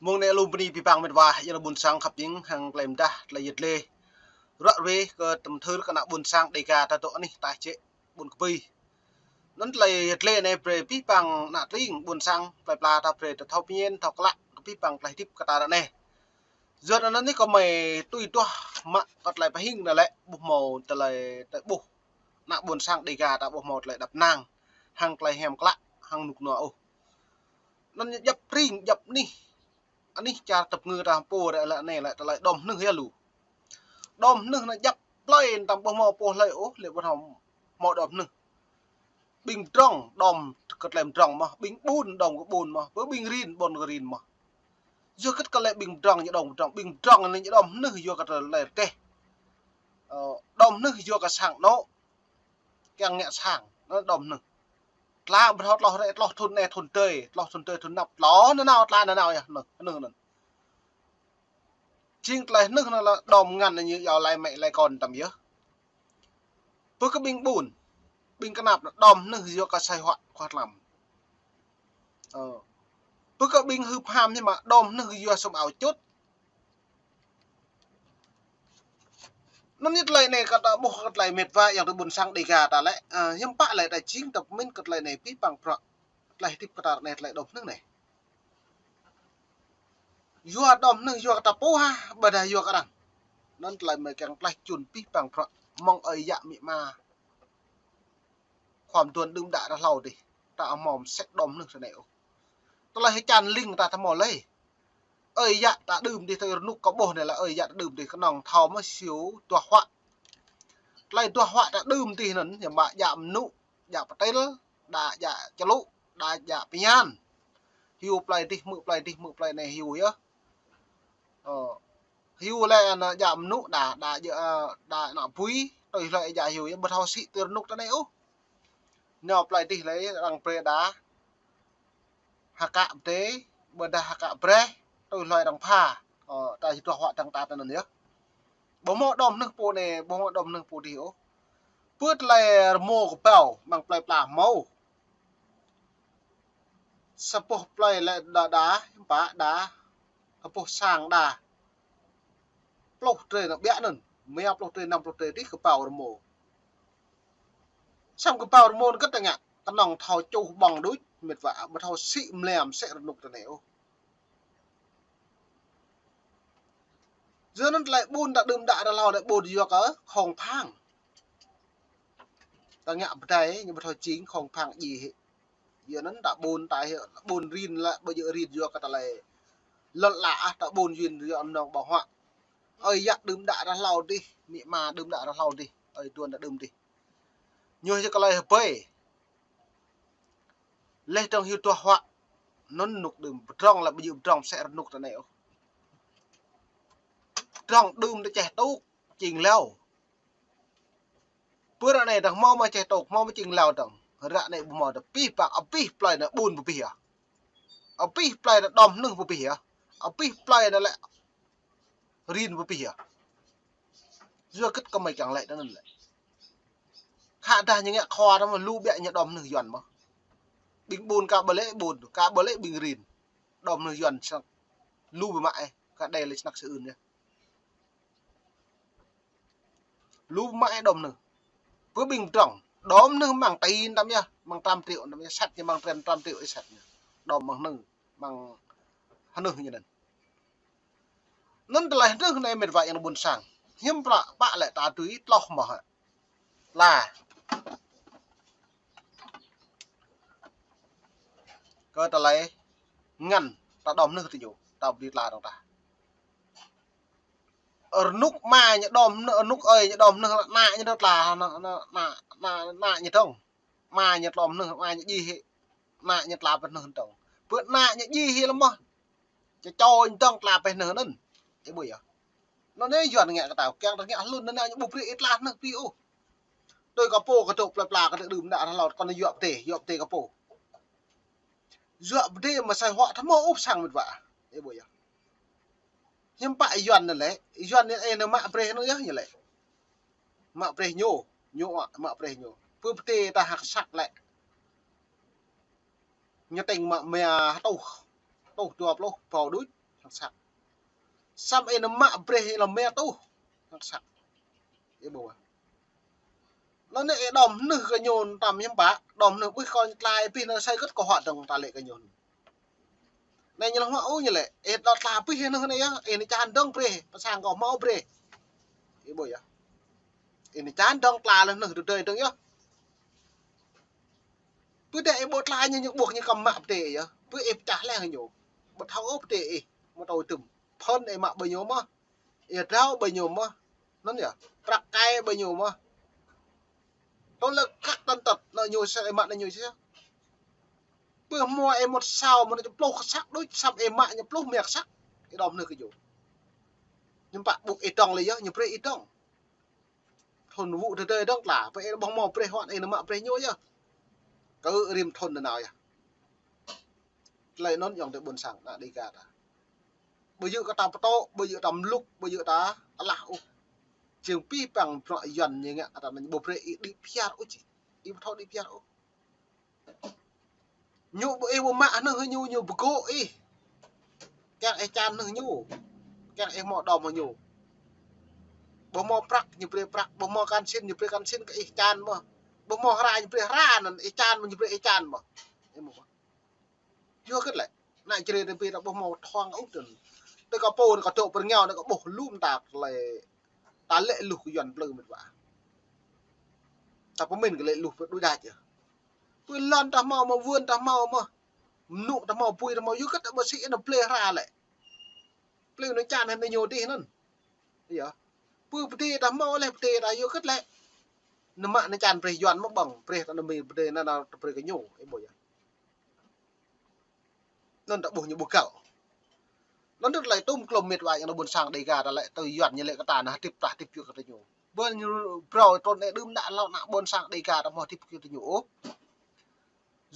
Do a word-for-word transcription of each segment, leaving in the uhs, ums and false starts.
Mơ̆ng anai lu bơni abih bang met wa, yang ƀôn sang khăp jing hăng tơlơi mơdah, tơlơi yet lê. Ruă ruê kơ tơm thưr kơ ană ƀôn sang Dêga ta dŏ anih ta čĕ ƀôn Kơpi. Anŭn tơlơi yet lê anai brơi abih bang ană tring ƀôn sang plơi pla ta brơi ta thâo pơñen, thâo klă kơ abih bang tơlơi hơdip kơ ta ră anai. Yua anŭn anai kơmơi tui duah mă kơ tơlơi pơhing anai lĕ ƀu hmâo tơlơi, tơlơi ƀuh ană ƀôn sang Dêga ta ƀu hmâo tơlơi đăp năng hăng tơlơi hiam klă hăng rơnŭk rơnua ôh. Anŭn djŏp tring, djŏp anih, anih čar tơpơngư ta pô ră lĕ anai lĕ tơlơi đom hơnưh yơh lu. Đom hơnưh anai djŏp plơi, tăm ƀu hmâo pô hlơi ôh lĕ ƀu hmâo, hmâo đom hơnưh. Ƀing pơdrŏng đom kơ tơlơi pơdrŏng mơ̆n, ƀing ƀun đom kơ ƀun mơ̆n, ƀing rin đom kơ rin mơ̆n. Yua hơget kơ lĕ ƀing pơdrŏng ñu đom pơdrŏng, ƀing pơdrŏng anai ñu đom hơnưh yua kơ tơlơi rơdêh. Ơ, đom hơnưh yua kơ sang anŏ, kiăng ngă sang, anŭn đom hơnưh. Tla ƀu thâo tloh rai, tloh thŭn anai thŭn adih, tloh thŭn adih thŭn anăp, tloh nanao, tla nanao yơh, hơnưh, hơnưh anŭn. Jing tơlơi hơnưh anŭn lĕ đom ngăn ñu iâu laĭ mĕ laĭ kon tăm yơh. Pơ kơ ƀing ƀun, ƀing kơnăp anŭn đom hơnưh yua kơ sai hua khua tlam. Ơ. Pơ kơ ƀing hưp ham hiư̆m mă đom hơnưh yua sum ao čut. Anŭn yơh tơlơi anai kơ ta ƀuh kơ tơlơi met wa yang tơ ƀôn sang Dêga ta lĕ, ơ, hiư̆m pă lĕ ta jing ta pơmĭn kơ tơlơi anai abih bang prăk. Tơlơi hơdip kơ ta anai tơlơi đom hơnưh anai. Yua đom hơnưh yua kơ ta pô hă, ƀôdah yua kơ arăng. Anŭn tơlơi mơi kiăng tơlơi čun abih bang prăk mơ̆ng ơi yă amĭ ama. Khua mơduôn đưm đă ră hlâo adih, ta hmâo mơsĕ đom hơnưh tơ anai ôh. Tơlơi hơčan ling ta thâo hmâo lơi. Ơi yă ta đưm adih tơ rơnŭk kơ ƀuh anai lĕ ơi yă ta đưm adih kơnơ̆ng thâo mơ̆ hyu duah huă. Tơlơi duah huă ta đưm adih anŭn, hiư̆m mă djă mơnŭ, djă pơtĭl, đa djă člŭ, đa djă pơñan. Hyu plơi adih, hmư̆ plơi adih, hmư̆ plơi anai hyu yơh. Ơ, hyu lĕ ană djă mơnŭ đa, đa djă, ơ, đa ană bui, tui hlơi djă hyu yơh, ƀu thâo sĭ tơ rơnŭk tơ anai ôh. Nao plơi adih lĕ arăng brơi đa ha kă pơdơi, ƀôdah ha kă brơi, tui hlơi arăng pha. Ơ, ta duah huă dơ̆ng ta tơ anŭn yơh. Ƀu hmâo đom hơnưh pô anai, ƀu hmâo đom hơnưh pô adih ôh. Pơ tơlơi rơmô kơƀâo, amăng plơi pla hmâo. Sa boh plơi lĕ đa, đa, hiư̆m pă đa, sa boh sang đa. Pluh drơi anŭn ƀiă anŭn, rơma pluh drơi, năm pluh drơi adih kơƀâo rơmô. Samơ̆ kơƀâo rơmô anŭn hơget ta ngă, kơnơ̆ng thâo čuh ƀơ̆ng đôč, met wa, ƀu thâo sĭ mlam sĕ rơnŭk tơ anai ôh. Yua anŭn tơlơi ƀun ta đưm đă ră hlâo lĕ ƀun yua kơ khŏng phang. Ta ngă pơdai, ñu ƀu thâo jing khŏng phang djai hĭ. Yua anŭn ta ƀun ta hĭ, ƀun rin lĕ, ƀu djơ̆ rin yua kơ tơlơi lŏn ala ah, ta ƀun rin yua mơnơ̆ng ƀơ̆ng huă. Ơi yă đưm đă ră hlâo adih, amĭ ama đưm đă ră hlâo adih, ơi mơduôn ta đưm adih. Ñu yua kơ tơlơi hơbơi. Leh dơ̆ng hyu duah huă, anŭn rơnŭk đưm, pơdrŏng lĕ ƀu djơ̆ pơdrŏng mơsĕ rơnŭk tơ anai ôh. Pơdrŏng đưm ta čeh tŭk, čing lao. Pơ ră anai dơ̆ng hmâo mơ̆ čeh tŭk, hmâo mơ̆ čing lao dơ̆ng. Ră anai ƀu hmâo dơ̆ng, abih bang, abih plơi anai ƀun pơbih yơh. Abih plơi anai đom hơnưh pơbih yơh. Abih plơi anai lĕ rin pơbih yơh. Yua hơget kơmơi kiăng lĕ tơ anŭn lĕ. Khă dah ñu ngă khua ta mơ̆ lu ƀiă ñu đom hơnưh Yuan mơ̆n. Ƀing ƀun ka ƀu lĕ ƀun, ka ƀu lĕ ƀing rin. Đom hơnưh Yuan snăk lu biă mă ih, kơ đei lĕ snăk sơưn yơh. Lu biă mă ih đom hơnưh. Pơ ƀing pơdrŏng, đom hơnưh amăng tin tăm yơh, amăng trăm triệu tăm yơh, sat ñu amăng trăm triệu ih sat ñu. Đom amăng hơnưh, amăng hơnưh ñu anŭn. Anŭn tơlơi hơnưh anai met wa yang ƀôn sang. Hiư̆m pă, pă lĕ ta tui tloh mơ̆ hă. Tla. Kơ tơlơi ngăn ta đom hơnưh tơ ñu, ta ƀu dưi tla dơ̆ng tah. Rơnŭk ama ñu đom hơnưh, rơnŭk ơi ñu đom hơnưh, ană ñu dơ̆ng tla, ană, ană, ană, ană, ană ñu dơ̆ng. Ama ñu tla hơnưh, ama ñu djai hĭ. Ană ñu tla pơ hơnưh dơ̆ng. Pơ ană ñu djai hĭ lơ̆m mơ̆n. Čơčô ñu dơ̆ng tla pơ hơnưh anŭn. Ih ƀuh yơh. Anŭn anai Yuan ngă kơ ta, kiăng ta ngă hlŭn anŭn ñu ƀu brơi ih tla hơnưh pĭ ôh. Tui kơ pô kơ dŏ plơi pla kơ dŏ đưm đă ră hlâo, kơ ñu yua pơdai, yua pơdai kơ pô. Yua pơdai mă sai huă thâo mơ̆ ôh sang met wa. Ih ƀuh yơh. Hiư̆m pă Yuan anŭn lĕ, Yuan anŭn ih anŭn mă brơi anŭn yơh ñu lĕ. Mă brơi ñu, ñu mă brơi ñu. Pơ pơdai ta hă kơsăk lĕ. Ñu tĭng mă mia hơtuh, hơtuh dua pluh, ƀâo đôč, Săk. Samơ̆ ih nao mă brơi ih lăm mĕ tuh. Săk. Ih ƀuh. Anŭn anai ih đom nưh kơ ñu tam hiam pă, đom nưh ƀuh kơ tla ih pih nao sai kơ̆t kơ huă dơ̆ng ta lĕ kơ ñu. Anai ñu lăng huă ôh ñu lĕ, ih đơ̆ tla pih nưh anai yơh, ih nao čan dơ̆ng brơi, pơ sang kơ hmâo brơi. Ih ƀuh yơh. Ih nao čan dơ̆ng tla lĕ nưh tơdơi dơ̆ng yơh. Pơ dêh ih ƀuh tla ñu ñu ƀuh ñu kăm mă pơdơi yơh. Pơ ih pơčah lĕ ñu. Ƀu thâo ôh pơdơi ih, mơ̆ tơl tơm. Phŭn ih mă ƀơi ñu mơ̆. Ih drao ƀơi ñu mơ̆. Anŭn yơh. Prăk kai ƀơi ñu mơ̆. Tơl lĕ kăk tăn tăt, nao ñu sĕ ih mă nao ñu sĕ. Pơ hmâo ih mŭt sao, mŭt ñu pluh kơ săk đôč, samơ̆ ih mă ñu pluh mĕ kơ săk. Ih đom nưh kơ ñu. Ñu pă ƀuh ih dơ̆ng lĕ yơh, ñu brơi ih dơ̆ng. Thŭn wŭ tơdơi dơ̆ng tla, pơ ih ƀuh hmâo brơi huă ih nao mă brơi ñu yơh. Kơ rĭm thŭn nao yơh. Tơlơi anŭn yơh tơ ƀôn sang ană Dêga ta. Ƀu djơ̆ kơ ta pơtô, ƀu djơ̆ ta mlŭk, ƀu djơ̆ ta alah ôh. Jing pih păng bruă Yuan ñu ngă kơ ta anŭn ƀu brơi ih đĭ phiar ôh či. Ih ƀu thâo đĭ phiar ôh. Ñu ƀu ih ƀu mă nưh ñu, ñu pơgô̆ ih. Kiăng ih čan nưh ñu. Kiăng ih hmâo đom hăng ñu. Ƀu hmâo prăk ñu brơi prăk, ƀu hmâo kan sin ñu brơi kan sin kơ ih čan mơ̆. Ƀu hmâo hra ñu brơi hra anŭn ih čan mơ̆ ñu brơi ih čan mơ̆. Ih ƀuh. Yua kơ lĕ, ană Jrai ta ƀu hmâo thŏng ôh tơ̆n. Tơ kơ pô kơ dŏ pơ rơngiao ta kơ ƀuh lŏm ta lĕ, ta lĕ luh kơ Yuan plư mĕt wa. Ta pơmĭn kơ lĕ luh pơ đuaĭ đač yơh. Pơ lŏn ta hmâo mơ̆, wưn ta hmâo mơ̆. Mơnŭ ta hmâo, apui ta hmâo, yua kơ ta ƀu sĭ nao plơi hra lĕ. Plơi nao čan hăng ñu dih anŭn. Yơh. Pơ pơdơi ta hmâo lĕ pơdơi ta yua kơ lĕ. Nao mă nao čan brơi Yuan mơ̆ ƀơ̆ng, brơi ta nao mĭn pơdơi nao nao brơi kơ ñu, ih ƀuh yơh. Anŭn ta ƀuh ñu ƀu găl. Anŭn tơlơi tŭm klŏm mĕt wa yang ană ƀôn sang Dêga ta lĕ tui Yuan ñu lĕ kơ ta nao hơdip ta hơdip yua kơ ta ñu. Ƀơi ñu brơi trŭn anai đưm đă hlâo ană ƀôn sang Dêga ta hmâo hơdip kơ ta ñu ôh.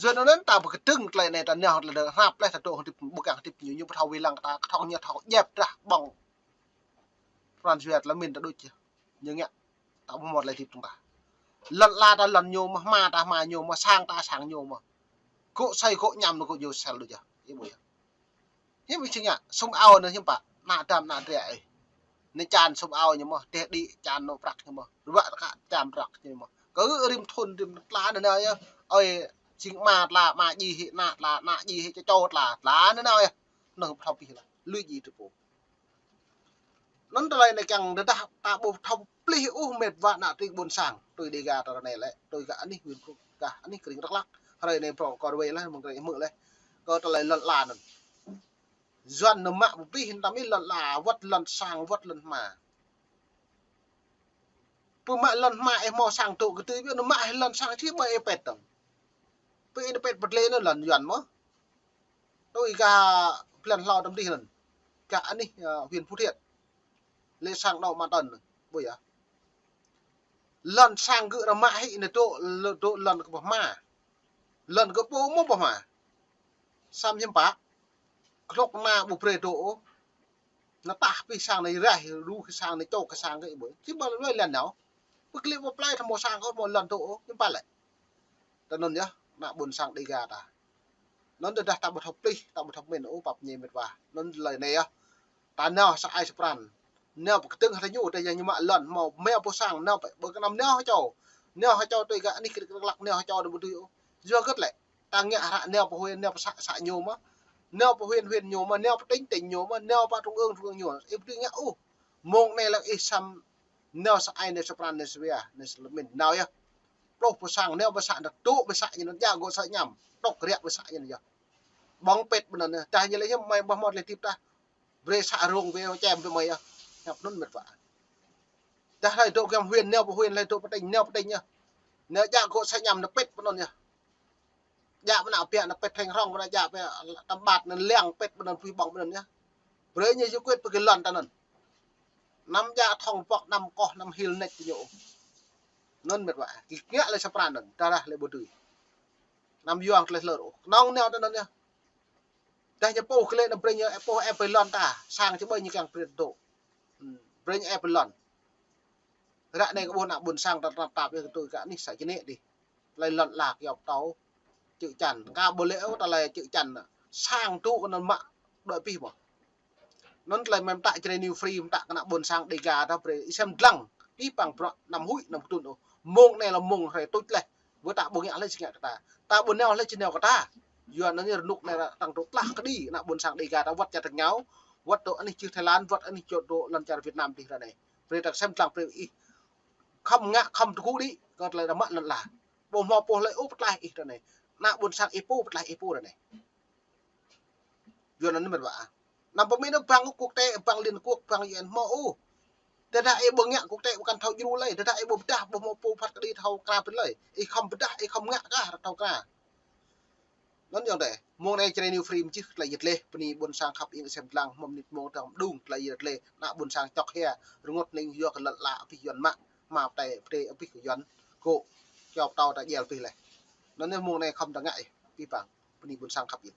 Yua anŭn ta ƀu kơdơ̆ng tơlơi anai ta nao tơlơi hrăp lĕ ta dŏ hơdip ƀu kiăng hơdip ñu, ñu ƀu thâo wai lăng ta, kơthŏng ñu thâo djep dah ƀơ̆ng. Pran jua tơlơi mĭn ta đôč yơh. Ñu ngă ta ƀu hmâo tơlơi hơdip dơ̆ng ta. Lŏn ala ta lŏn ñu mơ̆, hma ta hma ñu mơ̆, sang ta sang ñu mơ̆. Gŏ asơi gŏ añăm nao gŏ ñu sel đôč yơh. Ih ƀuh yơh. Hiư̆m ih či ngă, sum ao nao hiư̆m pă, ană dăm ană drơi ih. Nao čan sum ao ñu mơ̆, teh đĭ čan nao prăk ñu mơ̆. Ruă kơ čan prăk ñu mơ̆. Kơ rĭm thŭn rĭm tla nao nao yơh. Ơi, jing ama tla, ama djai hĭ, ană tla, ană djai hĭ, čô čô tla, tla nao nao yơh. Nao pơthâo pih lah. Lui djai tơpô. Anŭn tơlơi anai kiăng tơdah ta ƀu thâo plih ôh mĕt wa ană tring ƀôn sang, tui Dêga ta ră anai lĕ, tui gah anih huyện Krông, gah anih krĭng Dak Lak. Hrơi anai prŏng kơ ruai lah, mơ̆ng krĭng hmư̆ leh. Kơ tơlơi lŏn ala anŭn. Yuan nao mă pơpih hăng ta mĭn lŏn ala, wơ̆t lŏn sang, wơ̆t lŏn hma. Pơ mă lŏn hma ih hmâo sang dŏ kơ tui, pơ nao mă hĭ lŏn sang či ƀơi ih pĕt tơ̆ng. Pơ ih nao pĕt pơdlê nao lŏn Yuan mơ̆. Tui gah blan hlâo tơm dih anŭn. Gah anih, ơ, huyện Phú Thiện. Lĕ sang đŏ mă tơn, ƀuh yơh. Lŏn sang gơ̆ ră mă hĭ nao dŏ, dŏ lŏn kơ pơhma. Lŏn kơ pô mơ̆ pơhma. Samơ̆ hiư̆m pă. Kơnuk kơna ƀu brơi dŏ ôh. Nao tah pih sang nao raih, ruh kơ sang nao čŏk kơ sang kơ ih ƀuh. Či ƀă lơi lăn nao. Pơklip pơplai thâo hmâo sang kơ hmâo lŏn dŏ ôh, hiư̆m pă lĕ. Tơ anŭn yơh, ană ƀôn sang Dêga ta. Anŭn tơdah ta ƀu thâo plih, ta ƀu thâo mĭn ôh pap ñe mĕt wa. Anŭn tơlơi anai yơh. Ta nao sa ai sa pran. Nao pơkơdơ̆ng hăng ñu, tơdah ñu mă lŏn, hmâo mĕ pô sang, nao pơ, ƀơi kơnăm nao hơčâo. Nao hơčâo tui gah anih krĭng Dak Lak, nao hơčâo đơ ƀu dưi ôh. Yua kơ lĕ, ta ngă hră nao pơ huyện, nao pơ să, să ñu mơ̆. Nao pơ huyện, huyện ñu mơ̆, nao pơ tỉnh, tỉnh ñu mơ̆, nao pơ trung ương, trung ương ñu. Ih ƀu dưi ngă ôh. Mơ̆ng anai lăng ih săm nao sa ai, nao sa pran, nao sa wia, nao sa lơmin, nao yơh. Pluh pô sang, nao pơ să, nao dŏ pơ să ñu, nao djă gŏ să añăm, tŏk riă pơ să ñu yơh. Ƀơ̆ng pĕt ƀơi anŭn yơh, dah ñu lĕ hiư̆m mơi ƀu hmâo tơlơi hơdip dah. Brơi să rông wê čem ƀơi mơi yơh. Hiăp anŭn mĕt wa. Dah hlơi dŏ găm huyện, nao pơ huyện, hlơi dŏ pơ tỉnh, nao pơ tỉnh yơh. Nao djă gŏ să añăm, nao pĕt ƀơi anŭn yơh. Djă ƀơi anăp biă nao pĕt hrĕng hrŏng, ƀơi anăp djă pĕt tăm ƀat nao lăng pĕt ƀơi anŭn, pui ƀơ̆ng ƀơi anŭn yơh. Brơi ñu yua kơ pơkơ lŏn ta anŭn. Anăm djă thŏng pŏk, anăm koh, anăm hil nĕč ñu. Anŭn mĕt wa. Kơ ngă lĕ sa pran anŭn, tơdah lĕ ƀu dưi. Anăm yua tơlơi hlơr ôh. Kơnơ̆ng nao ta anŭn yơh. Dah ñu pô kơ lĕ anăm brơi ñu, pô ĕp brơi lŏn ta. Sang či ƀơi ñu kiăng brơi dŏ. Hmm, brơi ñu ĕp brơi lŏn. Ră anai kơ ƀuh ană ƀôn sang ta tơnap tap yơh kơ tui gah anih să či nĕ dih. Tơlơi lŏn ala kơ yap tâo. Čư̆ čan. Kơ ƀu lĕ ôh tơlơi čư̆ čan. Sang dŏ kơ anŭn mă đuaĭ pih mơ̆. Anŭn tơlơi mơ̆ng ta Jrai New Free, mơ̆ng ta kơ ană ƀôn sang Dega ta brơi ih sem dlăng. Pih pang bruă anăm huĭ anăm kơtưn ôh. Mông anai lĕ mông hrơi tuč laih. Wơ̆t ta ƀu ngă laih či ngă kơ ta. Ta ƀu nao laih či nao kơ ta. Yua anŭn rơnŭk anai ră tăng tơ̆ tlah kơđi ană ƀôn sang Dega ta wơ̆t čar tơngao. Wơ̆t tơ̆ anih čih Thái Lan, wơ̆t anih čô tơ̆ lŏn čar Việt Nam dih ră anai. Brơi ta sem dlăng brơi ih khŏm ngă khŏm tơgŭ đĭ kơ tơlơi đa mă lŏn ala. Ƀu hmâo pô hlơi ôh pơtlaih ih ră anai. Ană ƀôn sang ih pô pơtlaih ih pô ră anai. Yua anŭn mĕt wa. Anăm pơmĭn ôh bang quốc tế, bang Liên Quốc, bang U N hmâo ôh. Tơdah ih ƀu ngă quốc tế ƀu kăn thâo djru lơi, tơdah ih ƀu pơdah ƀu hmâo pô phat kơđi thâo kra pơ lơi. Ih khŏm pơdah, ih khŏm ngă kah thâo kra. Anŭn yơh tĕ. Mông anai Jrai New Free mơčih tơlơi yit leh, bơni ƀôn sang khăp ing sem dlăng, hmâo mơnit mông tơ̆ng mơđung tơlơi yit leh, ană ƀôn sang čŏk hia, rơngot ning yua kơ lŏn ala abih Yuan mă, mă pơtê, pơtê abih kơ Yuan, kơ, čŏp tao ta djel abih leh. Anŭn yơh mông anai khŏm ta ngă ih, pih pang, bơni ƀôn sang khăp ing.